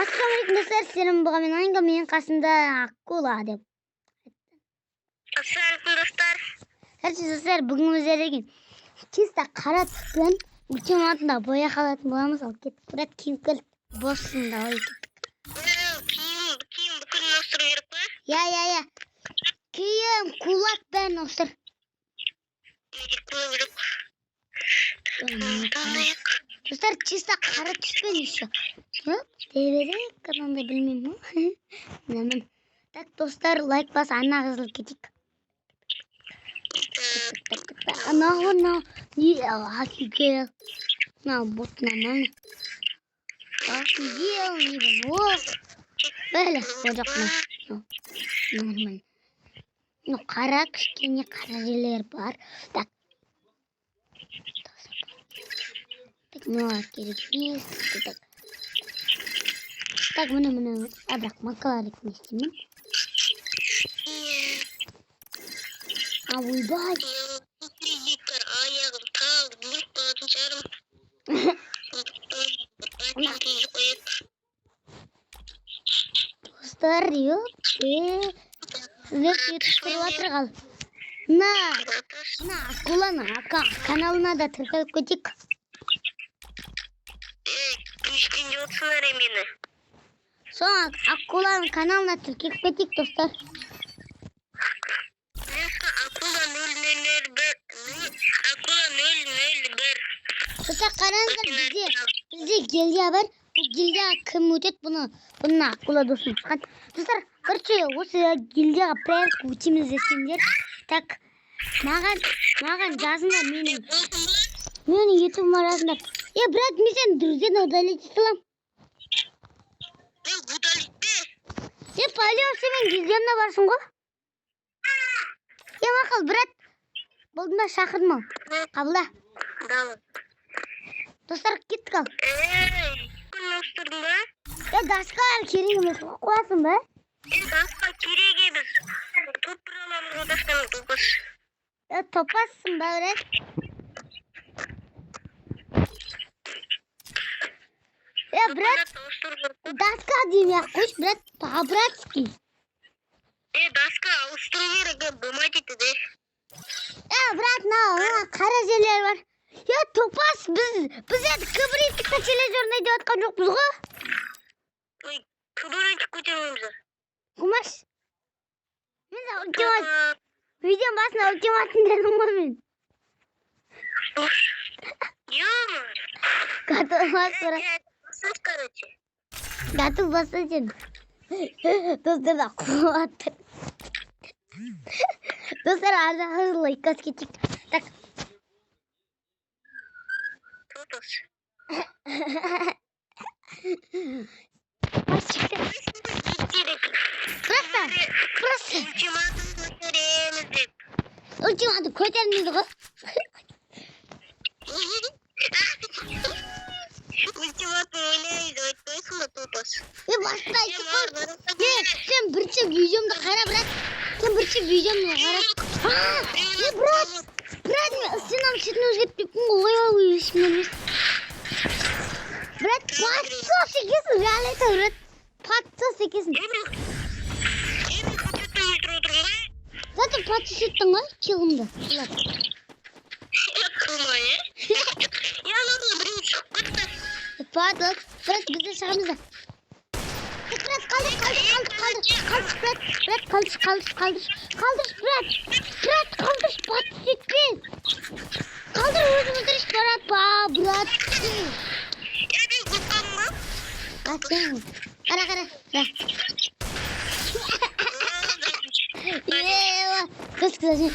Ассалаумағалейкум, достар! Сіздермен болған мен, Айнга, менің қасымда Акула деп. Ассалаумағалейкум, достар. Короче, достар, бүгін біздер деген чисто қара түспен ультиматумда боя қалатын боламыз. Ал кеттік, брат, киініп кел. Боссың, давай, кеттік. Киім бүкілін ауыстыру керек па? Иә. Киім, кулак, бәрін ауыстыр. Менде кулак жоқ. Таңдайық. Достар, чисто қара түспен еще. Деберек, анандай білмеймін ғой. Міне, міне. Так, достар, лайк бас, ана қызыл кетейік. Так, Так, так, так. Анау, мынау не, офигел. Мынау бот нормально. Офигел, не бұл. О, бәле, ол жоқ, мынау. Нормально. Ну, қара, кішкене қара жерлер бар. Так. Так, мыналар керек емес. Так, так, міне, міне. А, бірақ макалар не істеймін? А, ойбай. Кредиттер аяғым талып өліп қалатын шығармын. Ботинка киіп қояйық. Достар, ёп, сіздер сөйтіп тұрып жатыр қал. Мына, мына Акуланың каналына да тіркеліп кетейік. Ей, не істейін деп отырсыңдар ей мені? Соң Акуланың каналына тіркеліп кетейік, достар. Акула 0001, Акула 001. Достар, қараңыздар, бізде гильдия бар. Бұл гильдияға кім өтеді, бұны Акула досым шыққан. Достар, короче, осы гильдияға пранк өтеміз десеңдер, так, маған жазыңдар, менің ютубыма жазыңдар. Е, брат, мен сені друзьядан удалить ете аламын. Мен удалить. Е, палео, сен менің гильдиямда барсың ғой. Е, мақұл, брат. Болды ма, шақырдым ал. Қабылда. Давай. Достар, кеттік ал. Ей, күн ауыстырдың ба? Е, доскалар керек емес қой, қоясың ба? Е, доска керек емес. Топ бір аламыз ғой досканы, топас. Е, топассың ба, брат? Е, брат, Ауыстыру керек қой. Доска демей ақ қойшы, брат, по-братски. Е, доска ауыстыру керек, е, болмайды дейді де. Е, брат, мына қара жерлер бар. Е, топас, біз енді кібриттік челлендж орнай деп жатқан жоқпыз ғой. Ой, кібірінчик көтермейміз. Қумаш. Мен саған ультимат, видеоның басында ультиматум дедім ғой мен. Ё-моё. Готов бас, брат. Короче. Готов баста сен. Достар да қуат. Достар, ар жаққа лайк басып кетейік. Так. Топас. Бас шықты. Просто, просто. Ультиматум көтереміз деп. Ультиматум көтермейді ғой. Ультиматум ойнаймыз деп айтпайсың ба, топас? Е, баста айтып қой. Е, сен бірінші видеомды қара, брат. Сен бірінші видеомды қара. А, е, брат. Брат, мен сен шетін өзгертіп кеттің ғой. Ой, ой, ешкім емес. Брат, подсос екенсің, реально айтамын, брат. Подсос екенсің. Е, мен компьютер өлтіріп отырмын ғой. Зато подсос еттің ғой, килымды. Брат. Е, қылма, е. Е, анау біреу шығып кетті. Падлок. Брат, біз де шығамыз да. Так, брат, қалдыр, қалдыр, қалдыр, қалдыр, қалдыр, брат, брат, қалдыр, қалдыр, қалдыр, қалдыр, брат, брат, қалдыр, подсос етпе. Қалдыр, өзің өлтірші, брат, ба, брат. Е, мен қорқамын ба? Қасың. Қара, қара, қара. Ева, қыз қызы.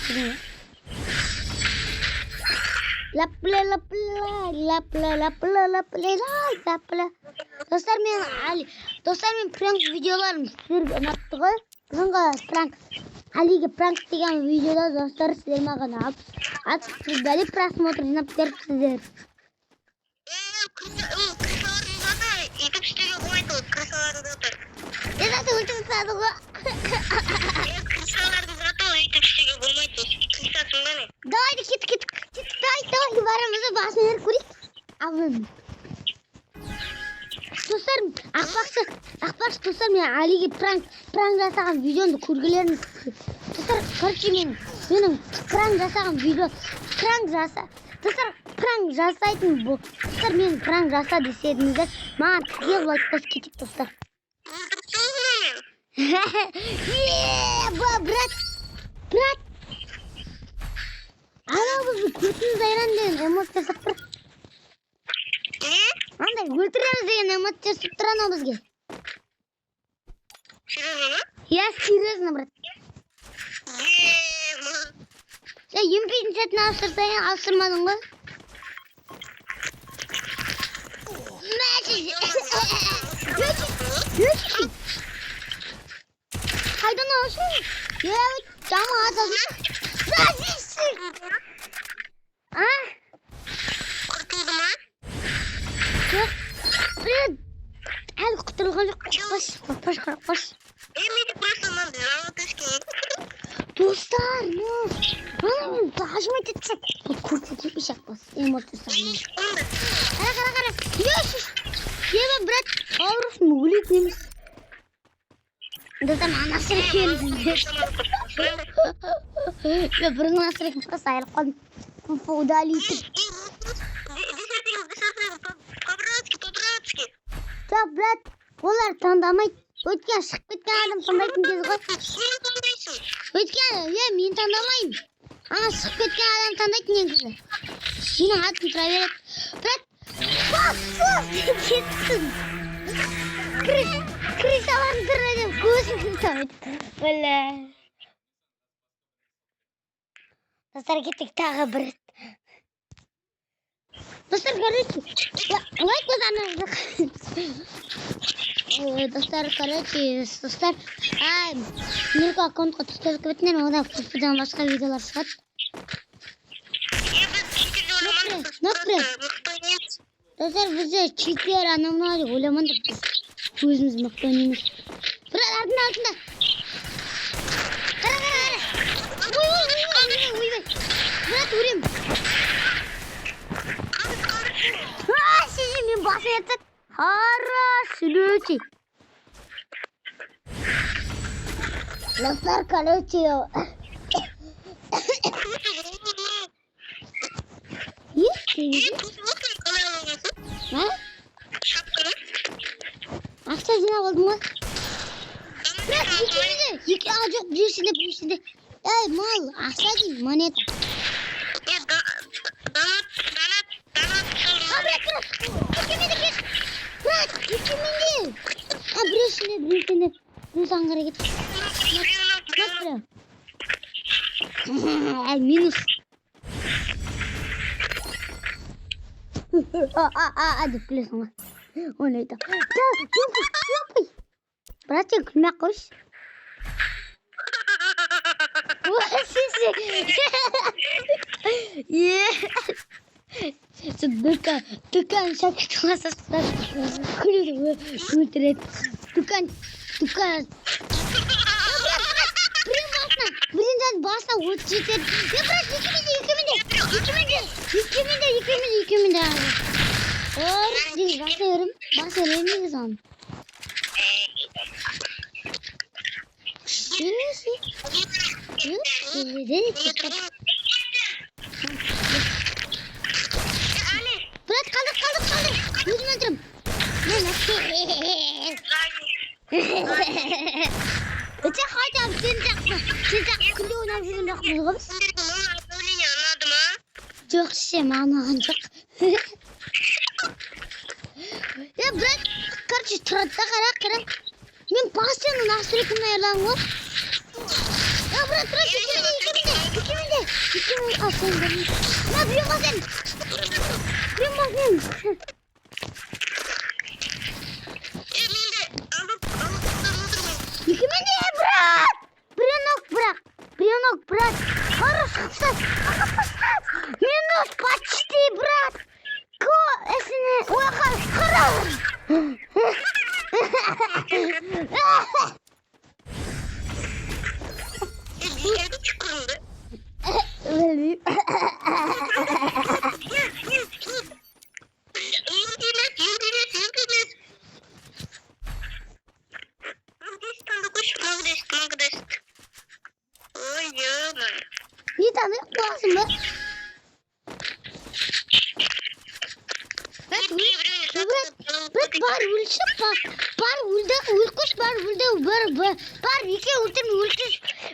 Лапла, лапла, лапла, лапла, лапла, лапла. Достар, мен Али, достар, мен пранк видеоларым сіздерге ұнапты ғой. Бұрынғы пранк, Алиге пранк деген видеода, достар, сіздер маған 60 бәле просмотр жинап беріпсіздер. Е, крысалардың заты өйтіп істеуге болмайды ол, крысалардың заты. Е, заты өлтіріп тастады ғой. Е, крысалардың заты ол өйтіп істеуге болмайды. Крысасың ба не? Давайте, кеттік, кеттік, кеттік, давай, давай, барамыз да басын еріп көрейік. Ал, достар. Ақпақшы, ақпақшы, достар, мен Алиге пранк жасаған видеомды көргілеріңіз. Достар, короче, менің пранк жасаған видео, пранк жаса. Достар, пранк жасайтын бұл. Достар, мен пранк жаса десеңіздер, маған тіке лайк басып кетейік, достар. Өлтірсің ғой мен. Е, брат, брат. Анау бізді көтіміз айран деген эмоция жасап тұр. Не? Андай өлтіреміз деген эмоция жасап тұр анау бізге. Серьезно ма? Я серьезно, брат. Е, Сен емпейдің сәтін ауыстырсаң, ауыстырмадың ғой. Мәші. Мәші. Қайдан аласың? Е, жаман атасың. Мәші. А? Құртылды ма? Жоқ. Брат, әлі құтырылған жоқ. Қорықпашы, қорықпашы, қорықпашы. Е, мен просто мынандай золотышки. Достар, ну, ана мен зажимать етсек. Бұл көрсетіп жақпас. Эмоция жасаған. Қара, қара, қара. Ешіш. Еба, брат, ауырсын, өлетін емес. Достар, маған настрой Мен бұрынғы настройкам просто айырылып қалдым. Фуфу, удалить. По-братски, по-братски. Жоқ, брат, олар таңдамайды. Өйткені шығып кеткен адам таңдайтын кез ғой. Сен таңдайсың. Өйткені, е, мен таңдамаймын. Ана шығып кеткен адам таңдайды негізі. Менің атым тұра береді. Брат, бас, бас деп кеттің. Крысалардың түрі деп көзін ұстап. Бля. Достар, кеттік тағы бір. Достар, короче, лайк бас ана. Достар, короче, достар, ай, Нұрка аккаунтқа түстеліп кетіңдер, одан фуфудан басқа видеолар шығады. Е, біз читерді ойламадық. Нөпір. Просто мықты ойнаймыз. Достар, бізде читер анау мынау деп ойламаңдар, біз өзіміз мықты ойнаймыз. Брат, артында, артында. Қара, қара, қара. Ой, ой, ой, ой, ой, ой, ой. Брат, өлем. А, сизи, мен басып ятсақ. Хорош, лютый. Достар, короче, Е, е, қосылып қалай аласың? а? Шапканы? Ақша жинап алдым ғой. Брат, екеуінде, екі, а, жоқ, біреусінде, біреусінде. Ей, мал, ақша деймін, монета. Е, донат, донат, донат. А, брат, брат, екеуінде кеш. Брат, екеуінде. А, біреусінде, біреусінде. Біреусі аңғара кетті. Біреуін, Мына біреу. Ай, минус. А, а, а, а деп күлесің ғой. Оны айтамын. Да, ёпай, ёпай. Брат, сен күлмей ақ қойшы. Ой, сен- Е. Сен дүкан шәкірт қыласың, күледі, өлтіреді. Дүкан, дүкан. Біреу басына, біреудің басына от жетеді. Е, брат, екеуінде, екеуінде, екеуінде, екеуінде, екеуінде, екеуінде. Ор, баса беремін, баса беремін негізі оны. Ши, ши. Ши, Брат, қалдыр, қалдыр, қалдыр. Өзім өлтіремін. Мен Өте хотя бы сен жақсы. Сен жақсы күнде ойнап жүрген жоқпыз ғой біз. Сендерге мұның обновление ұнады ма? Жоқ, ше, маған ұнаған жоқ. Е, брат, короче, тұрады да, қара, қара. Мен постоянно настройкамнан айырыламын ғой. Е, брат, брат, екеуінде, екеуінде, екеуінде, екеуінде, а, сен білмейсің. Мә, біреу қал сен. Біреу қал сен. Е, мен де алып, алып отырмын. Екеуінде, брат! Біреу нок, бірақ. Біреу нок, брат. Хорош, қыпсас. Минус почти, брат. Ко, эсіне, ой, хорош. Е, жерге түкірінді. Білмеймін. Елдемес, елдемес, елдемес. 10, много 10. Ой, ё. Не там қуасың ба? Брат, брат, брат, бар өлші, бар, бар өлді, өлкіш, бар өлді, бар, бар, бар, екеу өлтірмей өлкіш.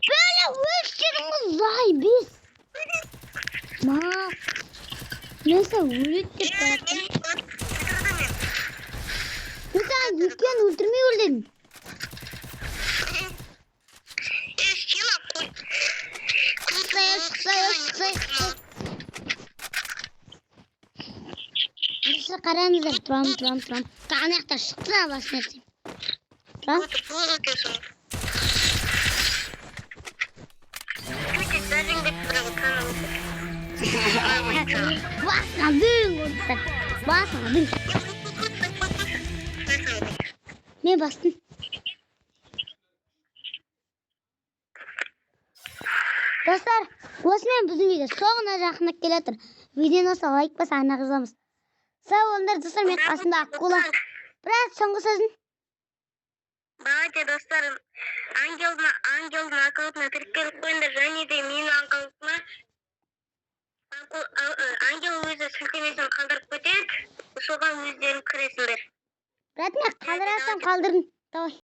Бәле өлшедің ғой, заебись. Ма, мен саған өледі деп бараттым. Мен саған екеуін өлтірмей өлдім. Шықсай, шықсай, шықсай, шықсай. Достар, қараңыздар, тұрам, тұрам, тұрам. Ана жақта шықты да басын ертең. Тұрам. Басына дөң достар. Басына дөң. Мен бастым. Достар, осымен біздің видео соңына жақындап келе жатыр. Видеоны болса лайк басып, ана жазамыз. Сау болыңдар, достар, мен қасымда Акула. Брат, соңғы сөзің. Давайте, достар, Ангелдің аккаунтына тіркеліп қойыңдар және де менің аккаунтыма. Ангел өзі сілтемесін қалдырып кетеді, соған өздерің кіресіңдер. Брат, мен қалдырасам қалдырдым. Давай.